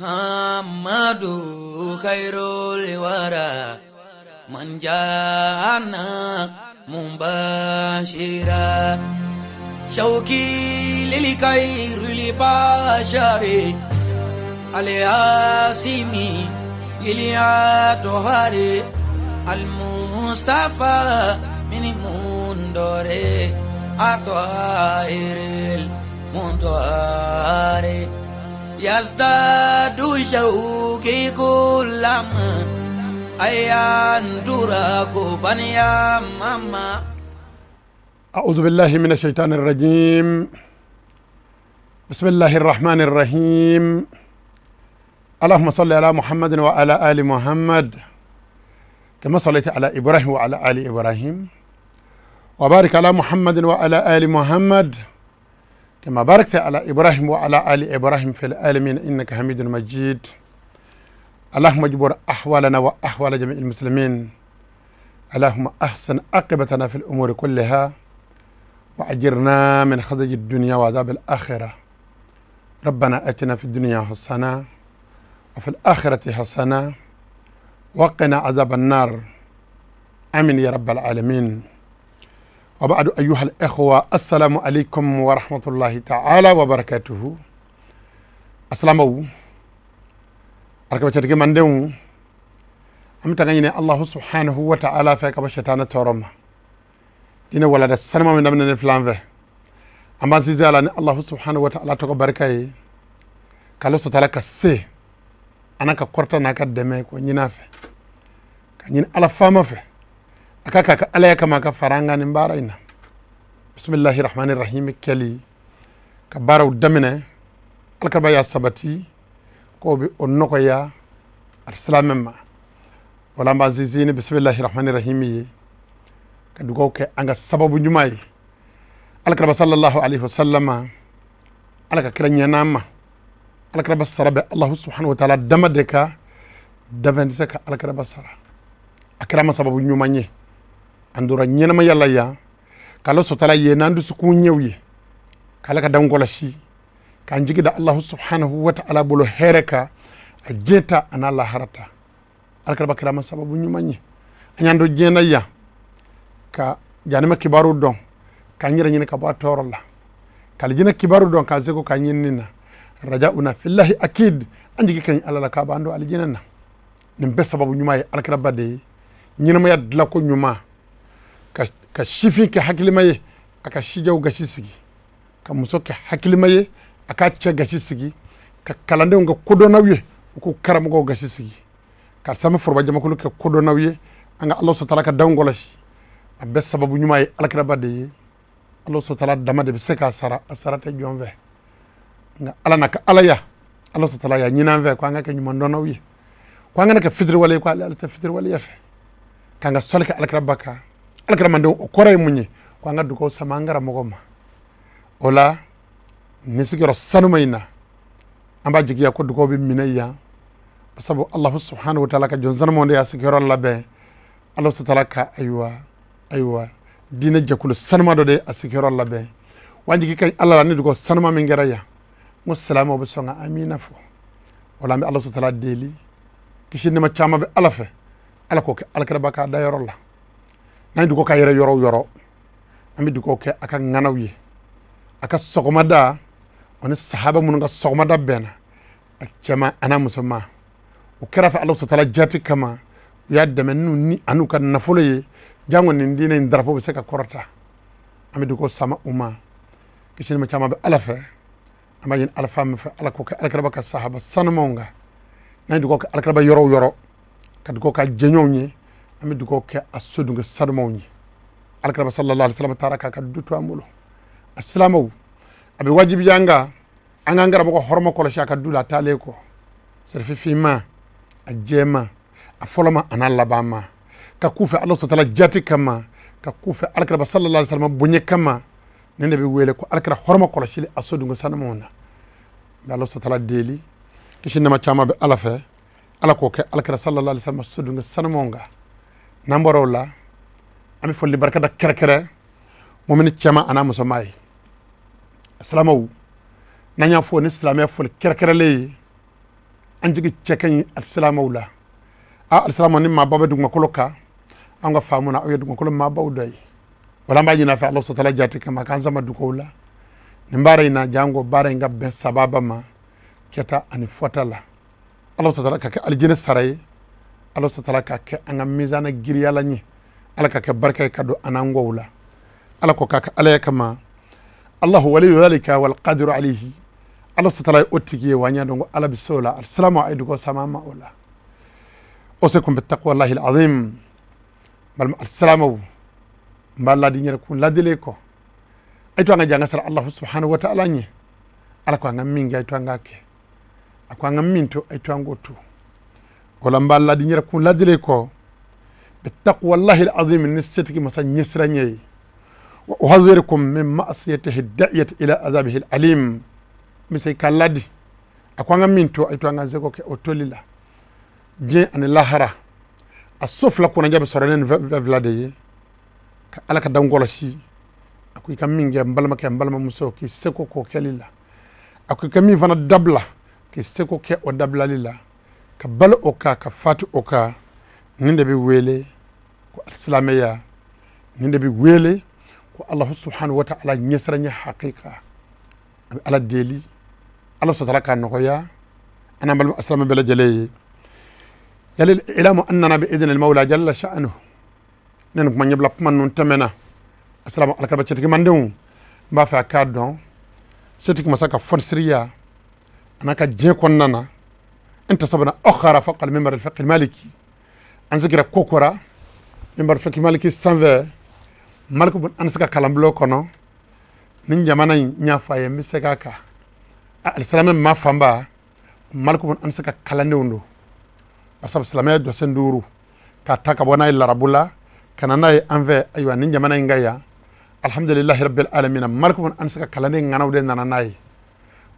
محمد خير الورى من جاءنا مبشرا شوقي للخير البشر الياسمي اليا المصطفى من مندور أطائر المندور يزداد شوقي كلما أيان دراك بنيا ماما. أعوذ بالله من الشيطان الرجيم. بسم الله الرحمن الرحيم. اللهم صل على محمد وعلى آل محمد كما صليت على إبراهيم وعلى آل إبراهيم، وبارك على محمد وعلى آل محمد كما باركت على إبراهيم وعلى آل إبراهيم في العالمين إنك حميد مجيد. اللهم اجبر أحوالنا وأحوال جميع المسلمين. اللهم أحسن عاقبتنا في الأمور كلها وأجرنا من خزي الدنيا وعذاب الآخرة. ربنا آتنا في الدنيا حسنة وفي الآخرة حسنة وقنا عذاب النار، آمين يا رب العالمين. وبعد أيها الإخوة، السلام عليكم ورحمة الله تعالى وبركاته. السلام عليكم أركب من دون أم تغني الله سبحانه وتعالى فيك بشتان تورم دين ولا السلام من من فلان في أما زيزالا الله سبحانه وتعالى تباركاي كالو ستالا كسي أنا كقرطة ناكا دمي كو نينافي كنين على فما في أكاكا عليا كما كفرانغا نمبارينا. بسم الله الرحمن الرحيم. كلي كبارو دمنا الكربا يا سبتي كوبي النقيا السلام ما ولا ما زيزين. بسم الله الرحمن الرحيم. كدوكو أنغا سبب نجماي الكربا صلى الله عليه وسلم على كرنيا ناما الكربا سرب الله سبحانه وتعالى دمدك دفنسك الكربا سرا أكرم سبب نجماني andura ñenama yalla ya kala sotala ye nandu suku ñewye kala ka dangola shi ka jigida Allah subhanahu wa ta'ala bolo hereka a jeta ana la harata alkarba kirama sababu ñumañi anyando jena ya ka janima kibaru don ka ñira ñine ka ba torola kala jina kibaru don ka zego ka ñinnina rajauna fillahi akid anjigi kan ala la ka bando aljina na nim be sababu ñumaye alkarba de ñinama ya dla ko ñuma ka sifin kɛ hakilima ye a ka sijaw gasi sigi, ka muso kɛ hakilima ye a ka cɛ gasi sigi, ka kalandenw kɛ kodɔnnaw ye u k'u karamɔgɔw gasi sigi, ka sami foroba jamakulu kɛ kodɔnnaw ye. An ka Alahu sɔtala ka danw kɔlɔsi. A bɛɛ sababu ɲuman ye alakiraba de ye. Alahu sɔtala dama de bɛ se k'a sara, a sara tɛ jɔn fɛ. Nka Ala n'a ka alaya Alahu sɔtala y'a ɲini an fɛ ko an ka kɛ ɲumandɔnnaw ye, ko an kana kɛ fitiriwale ye, ko ale Ala tɛ fitiriwaleya fɛ, k'an ka sɔli kɛ alakiraba kan. Alakiramandenw o kɔrɔ ye mun ye? Ko an ka dugawu sama an karamɔgɔ ma. O la nin sigiyɔrɔ sanuma in na an b'a jigiya ko dugawu bɛ minɛ yan, sabu Alahu subhanahu wa taala ka jɔn sanumanw de y'a sigiyɔrɔ labɛn. Alahu subhanahu wa taala ka ayiwa diinɛ jɛkulu sanuma dɔ de a sigiyɔrɔ labɛn. Wa an jigi ka ɲi Ala la ni dugawu sanuma min kɛra yan, n ko silamɛw bɛ sɔn ka amina fɔ. O la an bɛ Alahu subhanahu wa taala deli, kisi nɛɛma caman bɛ Ala fɛ, Ala k'o kɛ alakiraba k'a da yɔrɔ la. N'an ye dugawu k'a yɛrɛ yɔrɔ o yɔrɔ, an bɛ dugawu kɛ a ka ŋanaw ye, a ka sɔgɔmada o ni sahaba minnu ka sɔgɔmada bɛnna, a cɛman a n'a musoman, o kɛra fɛ Alahu taala jati kama, u y'a dɛmɛ n'u ni an'u ka nafolo ye, jango nin diinɛ in darapo bɛ se ka kɔrɔta. An bɛ dugawu sama u ma, kisi nɛɛma caman bɛ Ala fɛ. An b'a ɲini Ala fan min fɛ, Ala k'o kɛ alakiraba ka sahaba sanumanw kan. N'an ye dugawu kɛ alakiraba yɔrɔ o yɔrɔ, ka dugawu k'a jɛɲɔgɔnw ye, an bɛ dugawu kɛ a sodunkɛ sanumanw ye. Alakiraba sallallahu alaihi wasallam taara k'a ka du to an bolo. A silamɛw, a bɛ wajibiya an kan an k'an karamɔgɔ hɔrɔma kɔlɔsi a ka du la a taalen kɔ. Sɛrififinma, a jɛma, a fɔlɔma a n'a labanma, ka k'u fɛ Alahu taala jati kama, ka k'u fɛ alakiraba sallallahu alaihi wasallam bonya kama. Nin de bɛ wele ko alakira hɔrɔma kɔlɔsili a sodunkɛ sanumanw na. N bɛ Alahu taala deli, kisi nɛɛma caman bɛ Ala fɛ, Ala k'o kɛ alakira sallallahu alaihi wasallam sodunkɛ sanumanw kan. N'an bɔra o la, an bɛ foli barika da kɛrɛkɛrɛ mumini cɛman a n'a musoman ye. Silamɛw, n'an y'a fɔ ni silamɛya foli kɛrɛkɛrɛlen ye, An jigi cɛ ka ɲi alisilamɛw la. A alisilamɛw ni maaba bɛ dugumakolo kan, an ka faamu na aw ye dugumakolo maabaw dɔ ye. Wala an b'a ɲini a fɛ Alahu taala jati kama k'an sama dugawu la nin baara in na, jango baara in ka bɛn sababa ma kɛta ani fɔta la. Alahu taala ka kɛ alijinɛ sara ye, Alahu taala ka kɛ an ka mizana giriyala ɲɛ, Ala ka kɛ barika ye ka don an n'an kɔw la. Ala ko k'a kɛ Ala ye kama, Allahu waliyu dhalika wal qadiru alayhi. Ala taala ye o tigi ye, wa an y'a dɔn ko Ala bɛ se o la. Alisilamu a ye dugawu sama ma o la. Usikum bitaqwallahi alazim. Balima alisilamu, n b'a ladi n yɛrɛ kun ladili kɔ, a ye to an ka jan ka sara Allahu subhanahu wa ta'ala ɲɛ. Ala ko an ka min kɛ, a ye to an k'a kɛ. A ko an ka min to, a ye to an k'o to. O la n b'a ladi n yɛrɛ kun ladili kɔ bitaqwallahi alazim, ni setigi masa ɲɛsiran ɲɛ ye. Wa uhadhirukum min ma'siyatihi da'iyati ila azabihi alim. N bɛ se k'a ladi, a ko an ka min to, a ye to an ka seko kɛ o toli la. Diɲɛ ani lahara, a so fila kunnadiya bɛ sɔrɔ ne ni fɛn fila de ye. Ka Ala ka dan kɔlɔsi, a ko i ka min kɛ n balimakɛ, n balimamuso, k'i seko k'o kɛli la. A ko i ka min fana dabila, k'i seko kɛ o dabilali la. Ka balo o kan, ka fatu o kan. Nin de bɛ wele ko alisilamɛya, nin de bɛ wele ko Alahu subhanahu wa ta'ala ɲɛsiranɲɛ hakika. An bɛ Ala deli, Ala sɔtara k'a nɔgɔya an n'an balima alisilamɛ bɛɛ lajɛlen ye. Yali ilamu annana bi idhnil mawla jalla sha'nuhu. Ne ni kuma ɲɛbila kuma ninnu tɛmɛna. Asalamu alakaba cɛtigi mandenw, n b'a fɛ a k'a dɔn setigi masa ka fɔnisiriya a n'a ka diɲɛ kɔnɔna na. Intasabana akhara faqa al-minbar al-fiqh al-maliki. An sigira kokora minbar fiqh maliki sanfɛ, Maliku bun Anas ka kalanbulon kɔnɔ. Nin jamana in n y'a fɔ a ye, n bɛ segin a kan. Alisilamɛ maa fanba Maliku bun Anas ka kalandenw don. Barisa silamɛya jɔsen duuru k'a ta ka bɔ n'a ye larabu la ka na n'a ye an fɛ, ayiwa nin jamana in ka yan, alhamdulilahi rabbil alamina, Maliku bun Anas ka kalanden ŋanaw de nana n'a ye.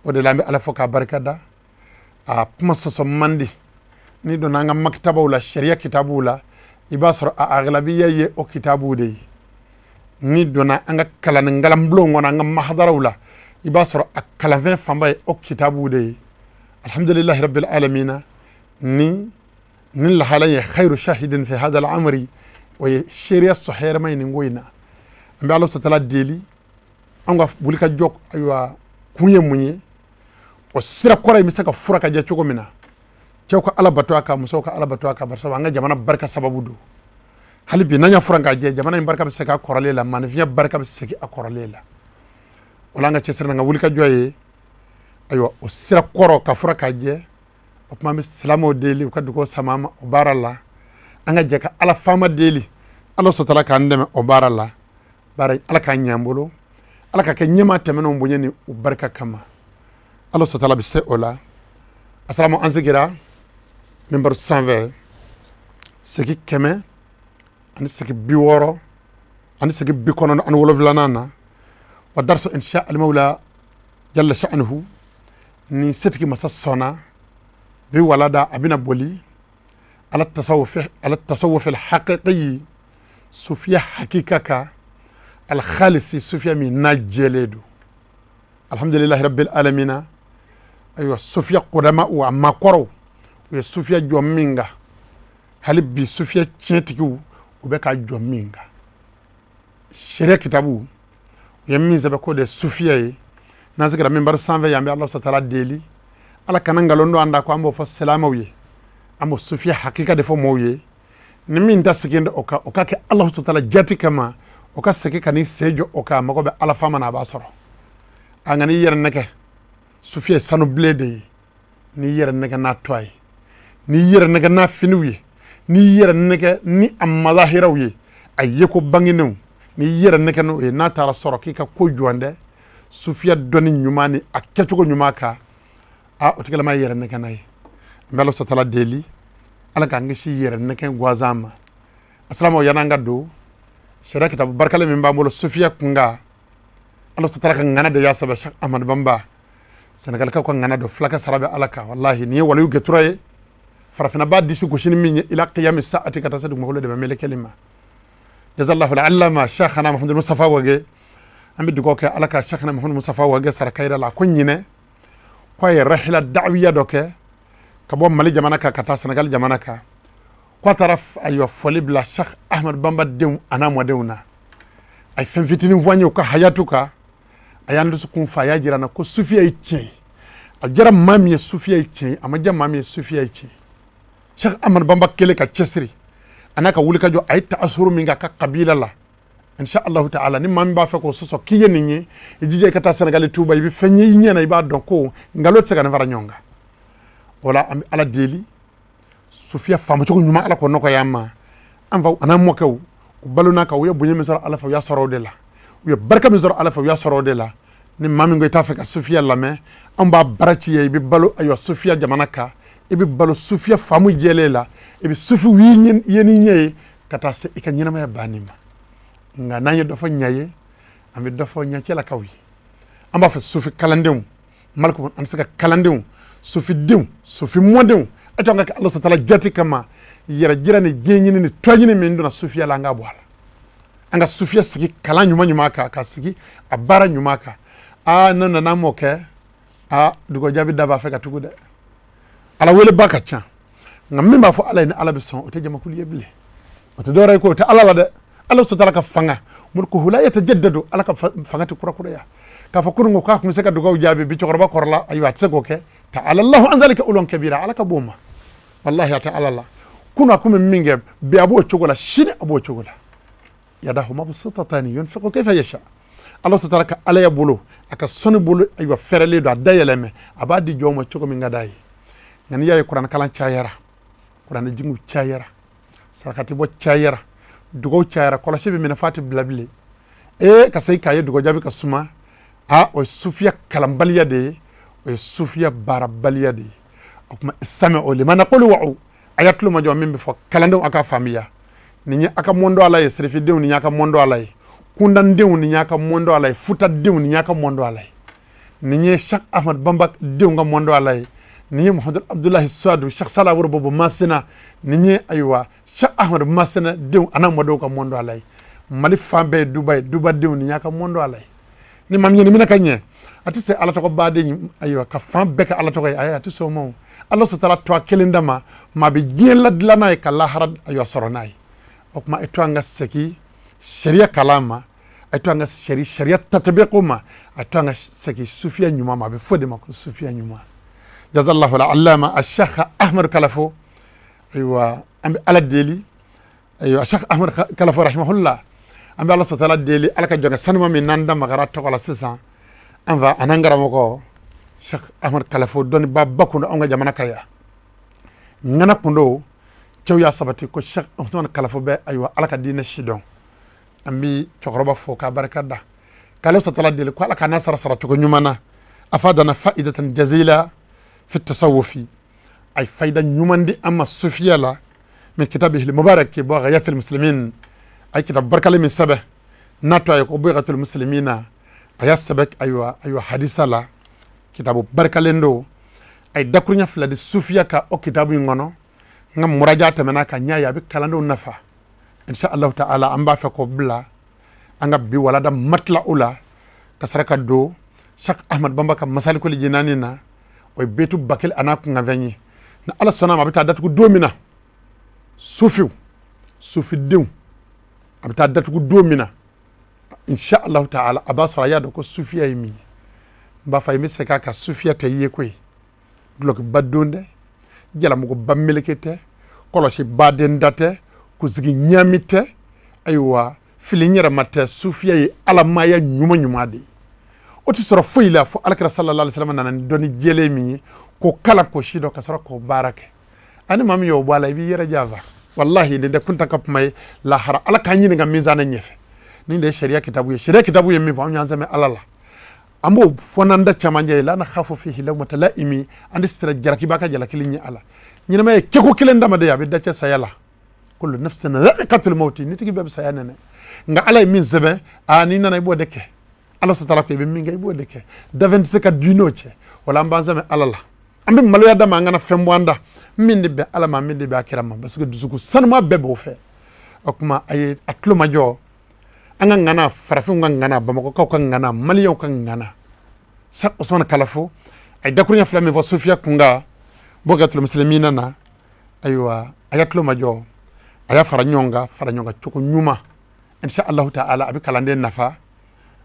O de la an bɛ Ala fo k'a barika da. A kuma sɔsɔ man di. N'i donna an ka makitabaw la, sariya kitabuw la, i b'a sɔrɔ a aglabiya ye o kitabuw de ye. N'i donna an ka kalanni kalanbulonw kɔnɔ, an ka mahadaraw la, i b'a sɔrɔ a kalanfɛn fanba ye o kitabuw de ye. Alhamdulilahi rabbil alamina, ni nin lahala ye khairu shahidin fi hadha al-amri, o ye seereya sɔhɛrɛma ye nin ko in na. An bɛ Ala sɔtala deli, an ka wulikajɔ ayiwa kun ye mun ye, o sira kɔrɔ in bɛ se ka fura ka jɛ cogo min na. Cɛw ka Ala bato a kan, musow ka Ala bato a kan, barisa an ka jamana barika sababu don. Hali bi n'an y'a furan k'a jɛ, jamana in barika bɛ segin a kɔrɔlen la, maninfinya barika bɛ segin a kɔrɔlen la. O la an ka cɛsiri n'an ka wulikajɔ ye ayiwa o sira kɔrɔ ka fura k'a jɛ. O tuma an bɛ silamɛw deli u ka dugawu sama an ma o baara la. An ka jɛ ka Ala faama deli, Ala sɔtala k'an dɛmɛ o baara la. Baara in Ala k'a ɲɛ an bolo, Ala ka kɛ ɲɛmaa tɛmɛnenw bonya ni u barika kama. Ala sɔtala bɛ se o la. Asalamu, an sigira minbaru sanfɛ segi 100 ani segi 60 ani segi 97 na. Wa darisu insha al-mawla jalla sha'nuhu, ni setigi masa sɔnna bi walada a bɛna boli ala tasawuf al-haqiqi, sufiya hakika ka al-khalisi, sufiya min n'a jɛlen don. Alhamdulilahi rabbil alamina. Ayiwa sufiya kudama wa maakɔrɔw u ye sufiya jɔ min kan, hali bi sufiya tiɲɛtigiw u bɛ ka jɔ min kan. Sariya kitabu u ye min sɛbɛn k'o de ye sufiya ye. N'an sigira minbari sanfɛ yan, an bɛ Alahu taala deli, Ala kana nkalon don an da ko an b'o fɔ silamɛw ye, an b'o sufiya hakika de fɔ mɔgɔw ye. Ni min ta segin o kan, o ka kɛ Alahu taala jati kama, o ka segin ka n'i sen jɔ o kan, a mago bɛ Ala faama na, a b'a sɔrɔ. A nka n'i yɛrɛ nɛgɛ, sufiya ye sanu bilen de ye. N'i yɛrɛ nɛgɛ n'a tɔ ye, n'i yɛrɛ nɛgɛ n'a finiw ye, n'i yɛrɛ nɛgɛ ni a mazahiraw ye, a ye ko bangenenw, n'i yɛrɛ nɛgɛ n'o ye, n'a taara sɔrɔ k'i ka ko jɔn dɛ, sufiya dɔnni ɲuman ni a kɛcogo ɲuman kan, a o tigilama ye yɛrɛ nɛgɛ n'a ye. N bɛ Ala sɔtala deli, Ala k'an kisi yɛrɛ nɛgɛ gansan ma. Asalamu, yan'an ka don sariya kitabu barikalen min b'an bolo sufiya kunkan, Ala sɔtala ka ŋana de y'a sɛbɛn, Cheikh Ahmadu Bamba, Senegalikaw ka ŋana don, fulakɛ sara bɛ Ala kan. Walahi nin ye waliyu gɛtura ye, farafinna b'a disi gosi ni min ye ila qiyami sa'ati, ka taa se dugumakolo de bɛ melekeli ma. Jazallahu al-allama Cheikhana Muhammadu Mustafa Wage. An bɛ dugawu kɛ Ala ka Cheikhana Muhammadu Mustafa Wage sara kayira la. A ko ɲinɛ k'a ye rahila da'wiya dɔ kɛ ka bɔ Mali jamana kan ka taa Senegal jamana kan ko a taara ayiwa fɔli bila Cheikh Ahmed Bamba denw a n'a mɔdenw na. A ye fɛn fitinin fɔ an ye u ka hayatu kan, a y'an dusukun fa, a y'a jira an na ko sufiya ye tiɲɛ ye. A diyara maa min ye sufiya ye tiɲɛ ye, a ma diya maa min ye sufiya ye tiɲɛ ye. Cheikh Ahmed Bamba kɛlen ka cɛsiri a n'a ka wulikajɔ, a ye taasuru min kɛ a ka kabila la, insha Allahu ta'ala ni maa min b'a fɛ k'o sɔsɔ k'i ye nin ye, i jija i ka taa Senegali Tuba, i bɛ fɛn ye i ɲɛ na, i b'a dɔn ko nkalon tɛ se ka nin fara ɲɔgɔn kan. O la an bɛ Ala deli sufiya faamucogo ɲuman Ala k'o nɔgɔya an ma. An faw an'an mɔkɛw u balona kan, u ye bonya min sɔrɔ Ala fɛ u y'a sɔrɔ o de la, u ye barika min sɔrɔ Ala fɛ u y'a sɔrɔ o de la. Ni maa min ko i t'a fɛ ka sufiya lamɛn, an b'a baara ci ye, i bɛ balo ayiwa sufiya jamana kan, i bɛ balo sufiya faamu jɛlen la, i bɛ sufiw ye ni ɲɛ ye ka taa se i ka ɲɛnamaya banni ma. Nka n'an ye dɔ fɔ ɲa ye, an bɛ dɔ fɔ ɲɛcɛlakaw ye. An b'a fɔ sufi kalandenw, Maliku an bɛ se ka kalandenw, sufidenw, sufi mɔdenw, a to an ka kɛ Ala sɔtala jati kama, yɛrɛ jira ni diɲɛ ɲini ni tɔ ɲini min donna sufiya la, an ka bɔ a la. An ka sufiya sigi kalan ɲuman ɲuman kan, ka sigi a baara ɲuman kan. Aa n'an nana m'o kɛ, aa dugu jaabi da b'a fɛ ka tugu dɛ. Ala weleba ka ca, nka min b'a fɔ Ala ye ni Ala bɛ sɔn, o tɛ jamakulu ye bilen, o tɛ dɔwɛrɛ ye ko o tɛ Ala la dɛ. Ala sɔtala ka fanga mulkuhu la yatajaddadu, Ala ka fanga tɛ kurakuraya. K'a fɔ kunun ko k'a tun bɛ se ka dugawu jaabi, bi cɛkɔrɔba kɔrɔla, ayiwa a tɛ se k'o kɛ. Ta'ala Allahu an zalika ulwan kabira, Ala ka b'o ma, wallahi a tɛ Ala la. Kunun a kun bɛ min kɛ, bi a b'o cogo la, sini a b'o cogo la. Yadahu mabsutatani yunfiqu kayfa yasha. Ala sɔtala ka Ala ya bolo, a ka sɔnni bolo ayiwa fɛrɛlen don, a dayɛlɛmɛ, a b'a di jɔnw ma cogo min ka d'a ye. Nka n'i y'a ye kuranɛ kalan cayara, kuranɛ jigiw cayara, sarakatibɔ cayara, dugawu cayara, kɔlɔsi bɛ minɛ f'a tɛ bila bilen. Ee ka segin k'a ye dugawu jaabi ka suma, aa o ye sufiya kalanbaliya de ye, o ye sufiya baarabaliya de ye. O tuma sami'u liman naqulu wa'u, a y'a tulo majɔ min bɛ fɔ kalandenw a ka faamuya. Nin ye a ka mɔndɔ Ala ye, sirifidenw nin y'a ka mɔndɔ Ala ye, kundandenw nin y'a ka mɔndɔ Ala ye, futadenw nin y'a ka mɔndɔ Ala ye, nin ye Cheikh Ahmed Bamba denw ka mɔndɔ Ala ye, nin ye Muhamadu Abdulahi Suwadu Cheikh Salah Worobobo Masina, nin ye ayiwa Cheikh Ahmed Masina denw a n'a mɔdenw ka mɔndɔ Ala ye. Mali fan bɛɛ ye duba ye, dubadenw nin y'a ka mɔndɔ Ala ye. Ni maa min ye nin minɛ ka ɲɛ, a tɛ se Ala tɔgɔ baden ayiwa ka fan bɛɛ kɛ Ala tɔgɔ ye, ayi a tɛ sɔn o ma o. Ala sɔtala to a kelen dama, maa bɛ diɲɛ ladilan n'a ye ka lahara ayiwa sɔrɔ n'a ye. O tuma a to an ka segin sariya kalan ma, a to an ka sariya tatbiko ma, a to an ka segin sufiya ɲuman ma. A bɛ fɔ de ma ko sufiya ɲuman. Jazallahu al-allama al-Cheikh Ahmed Kalafo, ayiwa an bɛ Ala deli, ayiwa Cheikh Ahmed Kalafo rahimahullah, an bɛ Ala sɔtala deli Ala ka jɔnkɛ sanuma min n'an da magara tɔgɔ la sisan, an fa an'an karamɔgɔ Cheikh Ahmed Kalafo, dɔnnibaa ba kun don anw ka jamana kan yan. Ŋana kun don, cɛw y'a sabati ko Cheikh Ahmed Kalafo bɛ ayiwa Ala ka diinɛ si dɔn. An bɛ cɛkɔrɔba fo k'a barika da, k'ale sɔtala deli ko Ala k'a n'a sara sara cogo ɲuman na. Afadana fa'idatan jazila fi tasawufi, a ye fayida ɲuman di an ma sufiya la, min kitabihi mubarak bɔ ghayatul muslimin, a ye kitab barikalen min sɛbɛn n'a tɔ a ye ko bughatul muslimina, a y'a sɛbɛn ayiwa hadisa la, kitabu barikalen don. A ye dakuruɲɛ fila di sufiya ka o kitabu in kɔnɔ. N ka muraja tɛmɛna kan, n y'a ye a bɛ kalandenw nafa. Insha Allahu ta'ala an b'a fɛ k'o bila an ka bi walada matila o la, ka sɔrɔ ka don Cheikh Ahmed Bamba ka masalikoli jinaani na, o ye betu bakili a n'a kunkanfɛn ye. Ni Ala sɔnna a ma, a bɛ taa datugu don min na, sufiw sufidenw a bɛ taa datugu don min na, insha Allahu ta'ala a b'a sɔrɔ a y'a dɔn ko sufiya ye min ye. N b'a fɔ a ye, n bɛ segin a kan, sufiya tɛ ye koyi, dulɔkiba don dɛ, jalamuguba meleke tɛ, kɔlɔsi baden da tɛ, kunsigi ɲami tɛ, ayiwa fili yɛrɛma tɛ. Sufiya ye alamaya ɲuman ɲuman de ye. O tɛ sɔrɔ foyi la fo Alakira sallallahu alaihi wasallam nana ni dɔnni jɛlen min ye, k'o kalan k'o si dɔn ka sɔrɔ k'o baara kɛ. Ani maa min y'o bɔ a la, i b'i yɛrɛ janfa. Wallahi nin tɛ kunta ka kuma ye lahara, Ala k'an ɲininka mizana ɲɛfɛ. Nin de ye sariya kitabu ye. Sariya kitabu ye min fɔ, anw y'an sɛmɛ Ala la, an b'o fɔ n'an da camancɛ ye, la nakhafu fihi lawmata la'imi, an tɛ sira jalakiba ka jalakili ɲɛ Ala. Ɲɛnamaya ye kɛko kelen dama de ye, a bɛ dacɛ saya la. Kullu nafsin dha'iqatul mawti, ni tigi bɛɛ bɛ saya nɛnɛ. Nka Ala ye min sɛbɛn, aa n'i nana i b'o de kɛ. Ala sɔtala ko i bɛ min kɛ i b'o de kɛ. Dafɛn tɛ se ka du n'o cɛ. Wala an b'an sɛmɛ Ala la. An bɛ maloya da ma, an kana fɛn bɔ an da min de bɛ Ala ma, min de bɛ a kira ma, parce que dusukun sanuma bɛɛ b'o fɛ. O tuma a ye a tulo majɔ, an ka ŋana, farafinw ka ŋana, bamakɔkaw ka ŋana, maliyɛnw ka ŋana. Cheikh Ousmane Kalafo a ye dakuruɲɛ fila min fɔ sufiya kunkan, Bugyatul Muslimina na ayiwa a y'a tulo majɔ a y'a fara ɲɔgɔn kan fara ɲɔgɔn kan cogo ɲuman insha Allahu ta'ala a bɛ kalanden nafa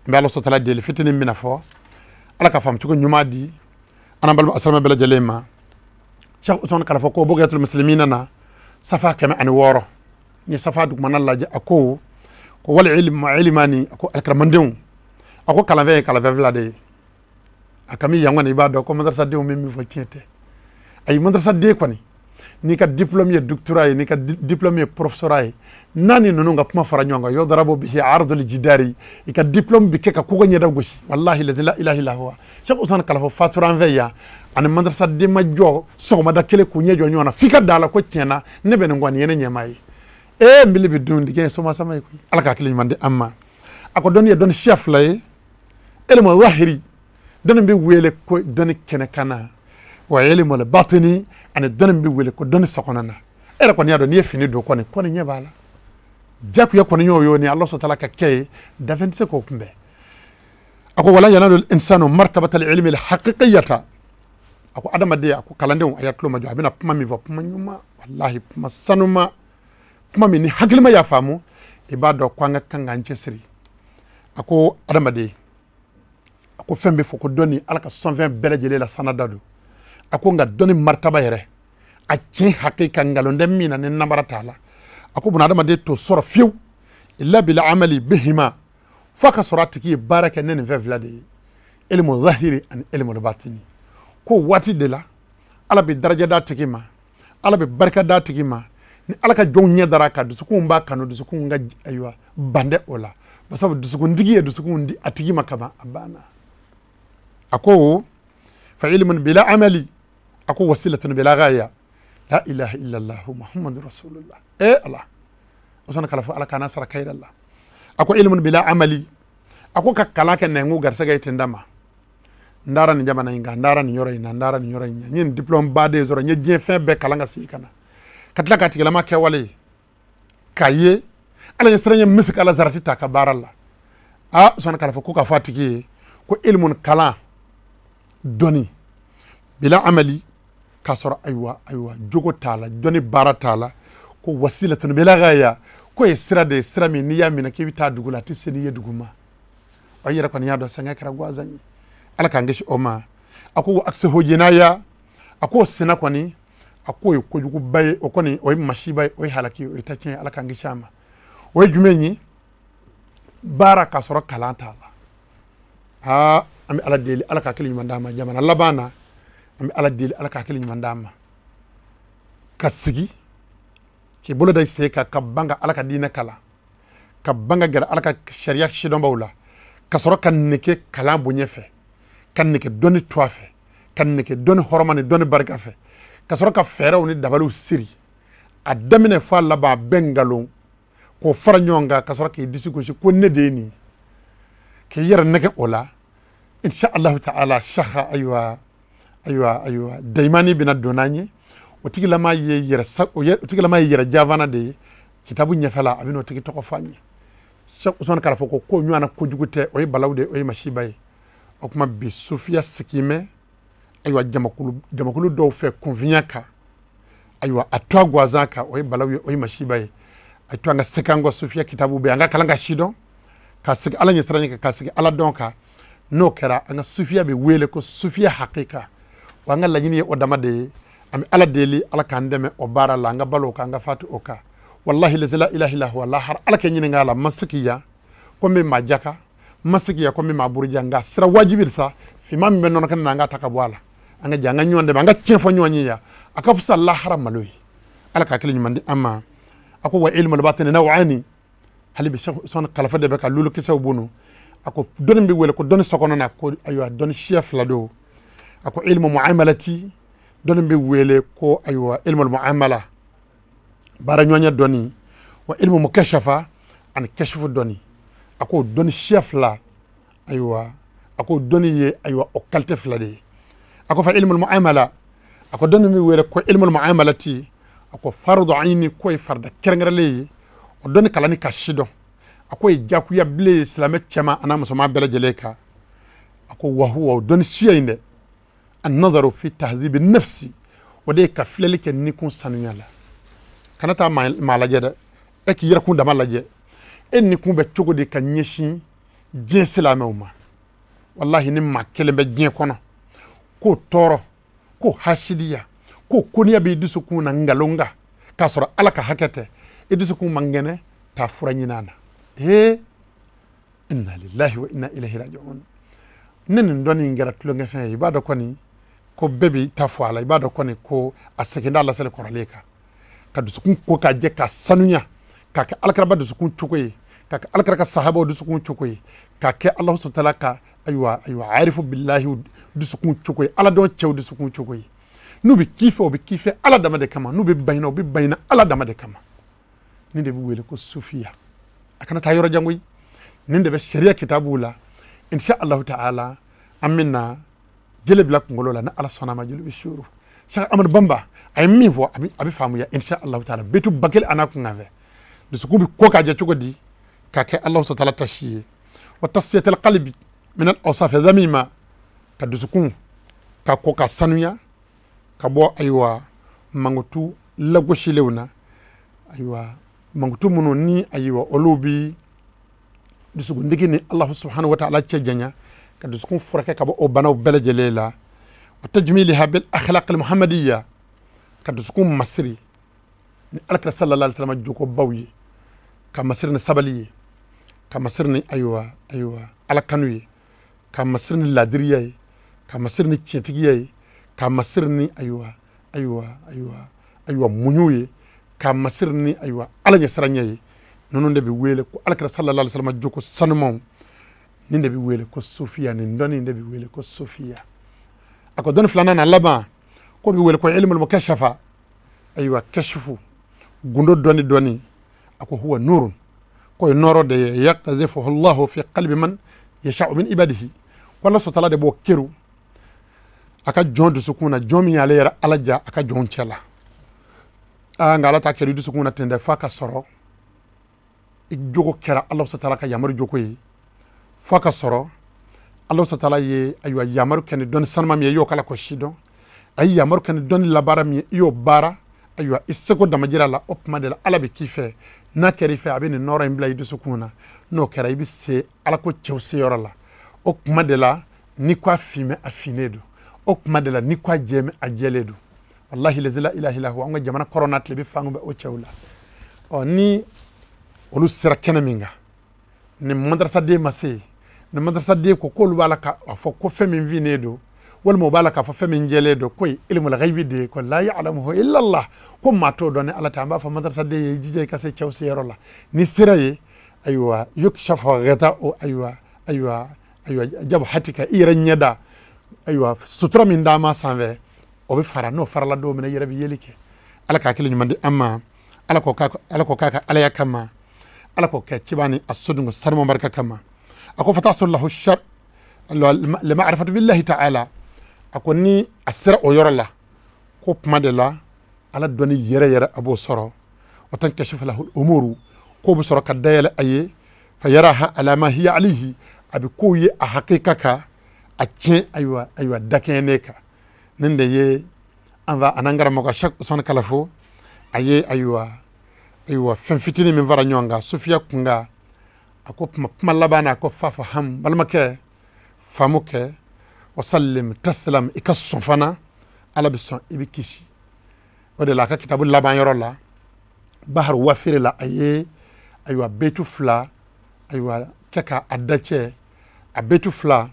n bɛ Ala sɔtala deli fitinin min na fɔ Ala ka faamu cogo ɲuman di an n'an balima asilamɛ bɛɛ lajɛlen ma. Cheikh Ousmane Kalafo ko Bugyatul Muslimina na safa 106 ni safa dugumana lajɛ a ko ko wal ilmu ilmani a ko alikaramandenw a ko kalanfɛn ye kalanfɛn fila de ye a kami yan kɔni i b'a dɔn ko madrasadenw bɛ min fɔ tiɲɛ tɛ ayi madrasaden kɔni n'i ka diplôme ye doctorat ye n'i ka diplôme ye professorat ye n'a ni ninnu ka kuma fara ɲɔgɔn kan yɔdarabo bihi ardul jidari i ka diplôme bi kɛ ka kogo ɲɛda gosi wallahi lazi la ilaha illa huwa. Cheikh Ousmane Kalafo fatura an fɛ yan ani madrasaden ma jɔ sɔgɔmada kelen k'u ɲɛ jɔ ɲɔgɔn na f'i ka da la ko tiɲɛ na ne bɛ nin kɔ nin ye ne ɲɛmaa ye ee n bili bi dun dingɛ ye soma sama ye koyi Ala ka hakili ɲuman di an ma. A ko dɔnni ye dɔnni siya fila ye ilmu zahiri dɔnni bɛ wele ko dɔnni kɛnɛkanna wa ilmu batini ani dɔnni bɛ wele ko dɔnni sokɔnɔ na e yɛrɛ kɔni y'a dɔn n'i ye fini don kɔni kɔni ɲɛ b'a la jakuya kɔni y'o ye ni Ala sɔtala ka kɛ ye dafɛn tɛ se k'o kunbɛn. A ko wala yanalu insanu martabata al-ilmi al-haqiqiyata a ko adamaden a ko kalandenw a y'a tulo majɔ a bɛna kuma min fɔ kuma ɲuman walahi kuma sanuma kuma min ni hakilima y'a faamu i b'a dɔn ko an ka kan k'an cɛsiri. A ko adamaden a ko fɛn bɛ fɔ ko dɔnni Ala ka sɔnfɛn bɛɛ lajɛlen la sanada don a ko nka dɔnni martaba yɛrɛ a tiɲɛ hakika nkalon tɛ min na ni namara t'a la a ko buna adamaden t'o sɔrɔ fiyewu illa bil amali bihima f'a ka sɔrɔ a tigi ye baara kɛ ne nin fɛn fila de ye ilmu zahiri ani ilmu batini ko waati de la Ala bɛ daraja d'a tigi ma Ala bɛ barika d'a tigi ma ni Ala ka jɔnw ɲɛ dara a kan dusukunw b'a kanu dusukunw ka ayiwa ban dɛ o la basabu dusukuntigi ye dusukun di a tigi ma kaban a banna. A ko fa ilmun bila amali a ko wasilatun bila ghaya la ilaha illallah muhammadu rasulullah e Ala Ousmane Kalafo Ala kana sara kayira la. A ko ilmun bila amali a ko ka kalan kɛ nɛnku garisɛgɛ ye ten da ma n taara nin jamana in kan n taara nin yɔrɔ in na n taara nin yɔrɔ in na n ye nin diplôme ba de sɔrɔ n ye diɲɛ fɛn bɛɛ kalan ka segin ka na ka tila k'a tigilama kɛwale ye k'a ye Ala ye siran ye misik ala zarati ta ka baara la. A Ousmane Kalafo ko k'a fɔ a tigi ye ko ilmun kalan dɔnni bila amali k'a sɔrɔ ayiwa ayiwa jogo t'a la dɔnni baara t'a la ko wasilatun bila ghaya ko ye sira de ye sira min n'i y'a minɛ k'i bɛ taa dugu la a tɛ se n'i ye dugu ma wa i yɛrɛ kɔni y'a dɔn sɛgɛn kɛra gansan ye Ala k'an kisi o ma. A ko akse hojinaya a k'o sina kɔni a k'o ye kojuguba ye o kɔni o ye masiba ye o ye halaki ye o ye tacɛn ye Ala k'an kisi a ma. O ye jumɛn ye baara k'a sɔrɔ kalan t'a la. Aa an bɛ Ala deli Ala ka hakili ɲuman d'an ma jamana laban na an bɛ Ala deli Ala ka hakili ɲuman d'an ma ka sigi k'i bolo da i sen kan ka ban ka Ala ka diinɛ kalan ka ban ka gɛrɛ Ala ka sariya sidɔnbaw la ka sɔrɔ ka nege kalan bonya fɛ ka nege dɔnni to a fɛ ka nege dɔnni hɔrɔma ni dɔnni barika fɛ ka sɔrɔ ka fɛɛrɛw ni dabaliw siri a daminɛ f'a laban a bɛɛ nkalon k'o fara ɲɔgɔn kan ka sɔrɔ k'i disi gosi ko ne de ye nin k'i yɛrɛ nɛgɛ o la insha Allahu ta'ala saha ayiwa ayiwa ayiwa dayimani bɛna don n'an ye o tigilama ye yɛrɛ o tigilama ye yɛrɛ javana de ye kitabu ɲɛfɛla a bɛna o tigi tɔgɔ fɔ an ye. Cheikh Ousmane Kalafo ko ko ɲɔgɔnna kojugu tɛ o ye balawu de ye o ye masiba ye. O kuma bi sofiya sigimɛ ayiwa jamakulu dɔw fɛ kunfinya kan ayiwa a to a gansan kan o ye balawu ye o ye masiba ye. A to an ka segin an kɔ sofiya kitabu bɛ an ka kalan ka sidɔn ka sigi Ala ɲɛsiranɲɛ kan ka sigi Ala dɔn kan n'o kɛra an ka sufiya bɛ wele ko sufiya hakika wa an ka laɲini ye o dama de ye. An bɛ Ala deli Ala k'an dɛmɛ o baara la an ka balo o kan an ka fatu o kan wallahi lazi la ilaha illa huwa lahara Ala kɛ ɲininka a la ma sigi yan ko n bɛ maa jaka ma sigi yan ko n bɛ maa buruja nka sira wajibi de sa finman min bɛ nɔnɔ kɛnɛ na an ka ta ka bɔ a la an ka jɛ an ka ɲɔgɔn dɛmɛ an ka tiɲɛ fɔ ɲɔgɔn ye yan a ka fisa lahara malo ye Ala ka hakili ɲuman di an ma. A ko wa ilmu al-batini naw'ani hali bi Cheikh Ousmane Kalafo de bɛ ka lulu kisɛw bunu a ko dɔnni bɛ wele ko dɔnni sokɔnɔ na ko ayiwa dɔnni siya fila don a ko ilmu muamalati dɔnni bɛ wele ko ayiwa ilmu muamala baara ɲɔgɔnya dɔnni wa ilmu mukashafa ani kashifu dɔnni a ko dɔnni siya fila ayiwa a ko dɔnni ye ayiwa o qualité fila de ye. A ko fa ilmu muamala a ko dɔnni bɛ wele ko ilmu muamalati a ko fardu ayni ko ye farida kɛrɛnkɛrɛnlen ye o dɔnni kalanni ka sidɔn a ko ye jakuya bilen ye silamɛ cɛman a n'a musoman bɛɛ lajɛlen kan. A ko wa huwa o dɔnni siya in dɛ an nazaru fi tahzibi nafsi O de ye ka filɛli kɛ nikun sanuya la. Kana taa maa lajɛ dɛ, e k'i yɛrɛkun dama lajɛ. E nikun bɛ cogo di ka ɲɛsin diɲɛ silamɛw ma? Walahi ni maa kelen bɛ diɲɛ kɔnɔ k'o tɔɔrɔ, k'o hasidiya, k'o koniya b'i dusukun na nkalon kan k'a sɔrɔ Ala ka hakɛ tɛ, i dusukun man kɛnɛ, taa fura ɲini a na. Ee, inna lillahi wa inna ilayhi raji'un. Ni nin dɔnni in kɛra tulonkɛfɛn ye, i b'a dɔn kɔni ko bɛɛ b'i ta fɔ a la, i b'a dɔn kɔni ko a seginna laseli kɔrɔlen kan. Ka dusukun ko k'a jɛ, k'a sanuya, k'a kɛ alakiraba dusukun cogo ye, k'a kɛ alakira ka sahabaw dusukun cogo ye, k'a kɛ Alahu subahana taala ka ayiwa arifu bilahi dusukun cogo ye, ala dɔn cɛw dusukun cogo ye. N'u bɛ k'i fɛ, u bɛ k'i fɛ Ala dama de kama. N'u bɛ ban i na, u bɛ ban i na Ala dama de kama. Nin de bɛ wele ko sufiya. A kana taa yɔrɔ jan koyi. Nin de bɛ sariya kitabuw la. Insha Allahu ta'ala, an bɛna jele bila kunkolo la ni Ala sɔnna ma, jeli bɛ suuru. Cheikh Amadu Bamba a ye min fɔ, a bɛ faamuya insha Allahu ta'ala. Betu bakeli a n'a kunkan fɛ. Dusukun bɛ ko k'a jɛ cogo di k'a kɛ Alahu subahana taala tasi ye. Wa tasfiyatal qalbi min al awsaf zamima, ka dusukun ka ko ka sanuya ka bɔ ayiwa mankutu lagosilenw na, ayiwa mankutu minnu ni ayiwa olu bi dusukundigi ni Alahu subahana wa taala cɛ janya, ka dusukun furakɛ ka bɔ o banaw bɛɛ lajɛlen la. Wa tajmiliha bil akhlaq al muhammadiyya, ka dusukun masiri ni alakira sallallahu alaihi wasallam jogobaw ye, ka masiri ni sabali ye, ka masiri ni ayiwa ala kanu ye, ka masiri ni ladiriya ye, ka masiri ni tiɲɛtigiya ye, ka masiri ni ayiwa muɲu ye, ka masiri ni ayiwa ala ɲɛsiranɲɛ ye. Ninnu de bɛ wele ko alakira sallallahu alaihi wasallam jogo sanumanw. Nin de bɛ wele ko sofiya. Nin dɔnni de bɛ wele ko sofiya. A ko dɔnni filanan na laban ko bɛ wele ko ilmul mukashafa, ayiwa kashifu, gundo dɔnni dɔnni. A ko huwa nurun, ko ye nɔɔrɔ de ye, yaqdhifuhu Allahu fi qalbi man yasha'u min ibadihi. Ko Ala subahana taala de b'o keru a ka jɔn dusukun na, jɔn min y'ale yɛrɛ Ala ja a ka jɔnw cɛ la. Aa, nka Ala t'a kɛra i dusukun na ten dɛ, f'a ka sɔrɔ i jogo kɛra Ala subahana taala ka yamaru jogo ye, f'a ka sɔrɔ Ala subahana taala ye ayiwa yamaru kɛ ni dɔnni sanuma min ye, i y'o kala ko si dɔn. A ye yamaru kɛ ni dɔnni labaara min ye, i y'o baara ayiwa i seko damajira la. O tuma de la Ala bɛ k'i fɛ. N'a kɛra i fɛ, a bɛ nin nɔɔrɔ in bila i dusukun na. N'o kɛra, i bɛ se Ala ko cɛw seyɔrɔ la. O tuma de la ni ko a finmɛ, a finnen don. O tuma de la ni ko a jɛmɛ, a jɛlen don. Walahi lazi la ilaha illa huwa, an ka jamana kɔrɔ n'a tile bɛ fan bɛ o cɛw la. Ɔ, ni olu sera kɛnɛ min kan, ni madrasaden ma se yen, ni madrasaden ko k'olu b'a la k'a fɔ ko fɛn min finnen don, walima u b'a la k'a fɔ fɛn min jɛlen don, ko ye ilmul ghaibi de ye, ko la ya'lamuhu illa Allah, ko maa t'o dɔn ni Ala tɛ. An b'a fɔ madrasaden ye, i jija i ka se cɛw seyɔrɔ la. N'i sera yen, ayiwa yukshafu ghita'u ayiwa jabhatika, i yɛrɛ ɲɛda ayiwa sutura min d'a ma sanfɛ, o bɛ fara. N'o farala don min na, i yɛrɛ bɛ yeli kɛ. Ala k'a hakili ɲuman di an ma. Ala k'o k'a ka alaya kama. Ala k'o kɛ ciba ni a sodenko sanuman barika kama. A ko fatasullahu shar lima'rifati billahi ta'ala. A ko ni a sera o yɔrɔ la, ko kuma de la Ala dɔnni yɛrɛ yɛrɛ a b'o sɔrɔ. Wa tankashifu lahu umuru, k'o bɛ sɔrɔ ka dayɛlɛ a ye. Fa yaraha ala ma hiya alayhi, a bɛ kow ye a hakika kan, a tiɲɛ ayiwa dakɛɲɛnen kan. Nin de ye an fa an'an karamɔgɔ Cheikh Usmani Kalafo a ye ayiwa fɛn fitinin min fara ɲɔgɔn kan sofiya kunkan. A ko kuma laban na, a ko fa faham, balimakɛ faamu kɛ, wa sallim taslam, i ka sɔn fana, Ala bɛ sɔn i bɛ kisi. O de la a ka kitabu laban yɔrɔ la, Bahar Wafiri la, a ye ayiwa betu fila ayiwa kɛ ka a dacɛ. A betu fila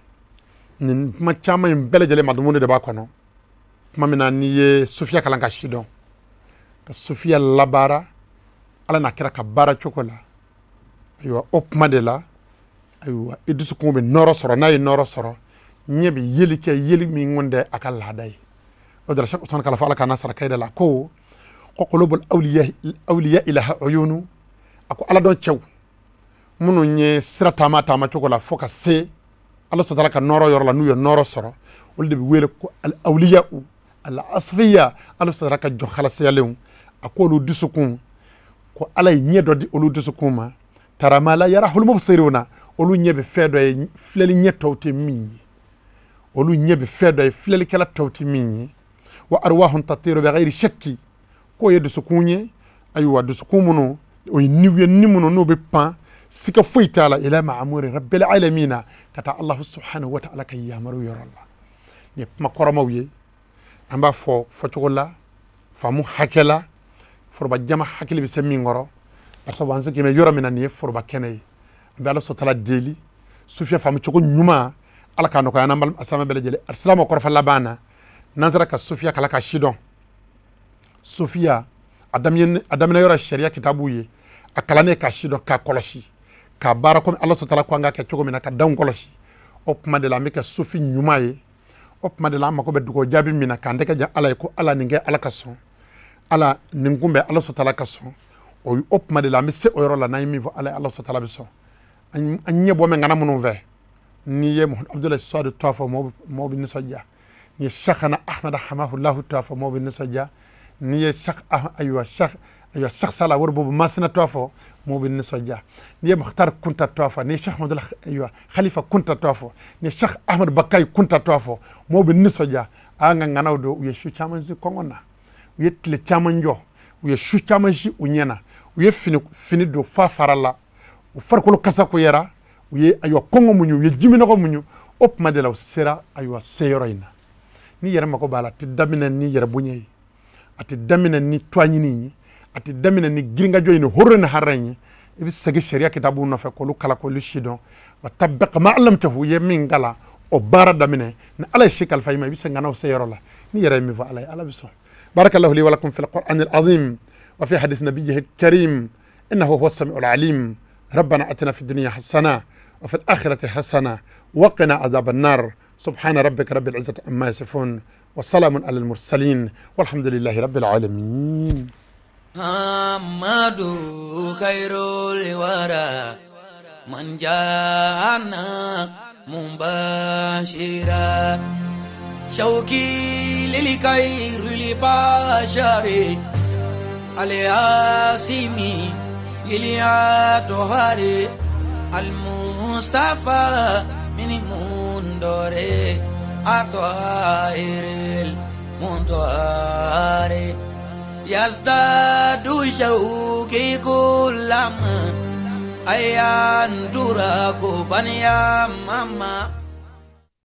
nin kuma caman in bɛɛ lajɛlen madumuni de b'a kɔnɔ. Kuma min na n'i ye sofiya kalan ka si dɔn, ka sofiya labaara Ala n'a kɛra ka baara cogo la, ayiwa o kuma de la ayiwa i dusukun bɛ nɔɔrɔ sɔrɔ. N'a ye nɔɔrɔ sɔrɔ, ɲɛ bɛ yeli kɛ, yeli min kɔni tɛ a ka laada ye. O de la Cheikh Usmani Kalafo Ala k'an sara kayida la, ko qulubul awliya ilaha uyunu. A ko Ala dɔn cɛw minnu ye sira taama cogo la fo ka se Ala sɔrɔ ka nɔɔrɔ yɔrɔ la, n'u ye nɔɔrɔ sɔrɔ, olu de bɛ wele ko al awliya al asfiya, Ala sɔrɔ ka jɔn halasiyalenw. A ko olu dusukun, ko Ala ye ɲɛ dɔ di olu dusukun ma, tarama la yarahul mubsiruna, olu ɲɛ bɛ fɛn dɔ ye filɛli ɲɛ tɔw tɛ min ye, olu ɲɛ bɛ fɛn dɔ ye filɛlikɛla tɔw tɛ min ye. Wa arwahun tatiru bi ghairi shakki. K'o ye dusukun ye, ayiwa dusukun minnu o ye niw ye, ni minnu n'o bɛ pan sika foyi t'a la, ila ma'amuri rabbil alamina, ka taa Allahu subhanahu wa ta'ala ka yamaru yɔrɔ la. Nin ye kuma kɔrɔmaw ye, an b'a fɔ fɔcogo la, faamu hakɛ la, foroba jama hakili bɛ se min kɔrɔ. Barisa an sigilen bɛ yɔrɔ min na, nin ye foroba kɛnɛ ye. An bɛ Ala sɔtala deli, sufiya faamu cogo ɲuman Ala k'a nɔgɔya an n'an balima silamɛ bɛɛ lajɛlen. Alisilamɛ kɔrɔfɔ laban na, n'an sera ka sufiya kalan ka sidɔn, sufiya a daminɛ yɔrɔ sariya kitabu ye, a kalannen ka sidɔn, k'a kɔlɔsi, k'a baara komi Ala sɔtala ko an k'a kɛ cogo min na, ka danw kɔlɔsi. O tuma de la an bɛ kɛ sufi ɲuman ye. O tuma de la an mako bɛ dugawu jaabi min na, k'an tɛgɛ jan Ala ye ko Ala nin kɛ Ala ka sɔn, Ala nin kunbɛn Ala sɔtala ka sɔn. O tuma de la an bɛ se o yɔrɔ la, n'an ye min fɔ Ala ye, Ala sɔtala bɛ sɔn. An ɲɛ bɔ mɛ ŋana minnu fɛ, n'i ye Abudulayi Suwadu tɔgɔ fɔ, mɔgɔw bɛ nisɔndiya. N'i ye Sakhana Ahmada Hamahulahu tɔgɔ fɔ, mɔgɔw bɛ nisɔndiya. N'i ye Sakh Sala Waribobo Masina tɔgɔ fɔ, mɔgɔw bɛ nisɔndiya. N'i ye Mukhtar Kunta tɔgɔ fɔ, n'i ye Cheikh Ahmadou ayiwa Khalifa Kunta tɔgɔ fɔ, n'i ye Cheikh Ahmadu Bakayi Kunta tɔgɔ fɔ, mɔgɔw bɛ nisɔndiya. An ka ŋanaw don, u ye su caman si kɔngɔ na, u ye tile caman jɔ, u ye su caman si u ɲɛ na, u ye fini don fa fara la, u farikolo kasa koyara, u ye ayiwa kɔngɔ muɲu, u ye jiminɔgɔ muɲu. O tuma de la u sera ayiwa seyɔrɔ in na. N'i yɛrɛ mako b'a la, a tɛ daminɛ ni yɛrɛ bonya ye, a tɛ daminɛ ni tuwa ɲini ye, a tɛ daminɛ ni girinkajɔ ye, ni horo ni hara ye. I bɛ segin sariya kitabu nɔfɛ k'olu kalan, k'olu sidɔn. Wa tabiq ma allamtahu, i ye min kalan o baara daminɛ. Ni Ala ye si kalifa i ma, i bɛ se ŋanaw se yɔrɔ la. N'i yɛrɛ ye min fɔ Ala ye, Ala bɛ sɔn. Barakallahu li wa lakum fil qur'an al-azim wa fi hadith nabiyyihi al-karim innahu huwa as-sami'ul alim. ربنا أتنا في الدنيا حسنة وفي الآخرة حسنة وقنا عذاب النار. سبحان ربك رب العزة عما يصفون وسلام على المرسلين والحمد لله رب العالمين. محمد خير الورى من جاءنا مبشرا شوقي للخير البشر الياسمي إليا المصطفى من مندور أطائر المندور يزداد شوقي كلما أيان دراكو بنيا ماما.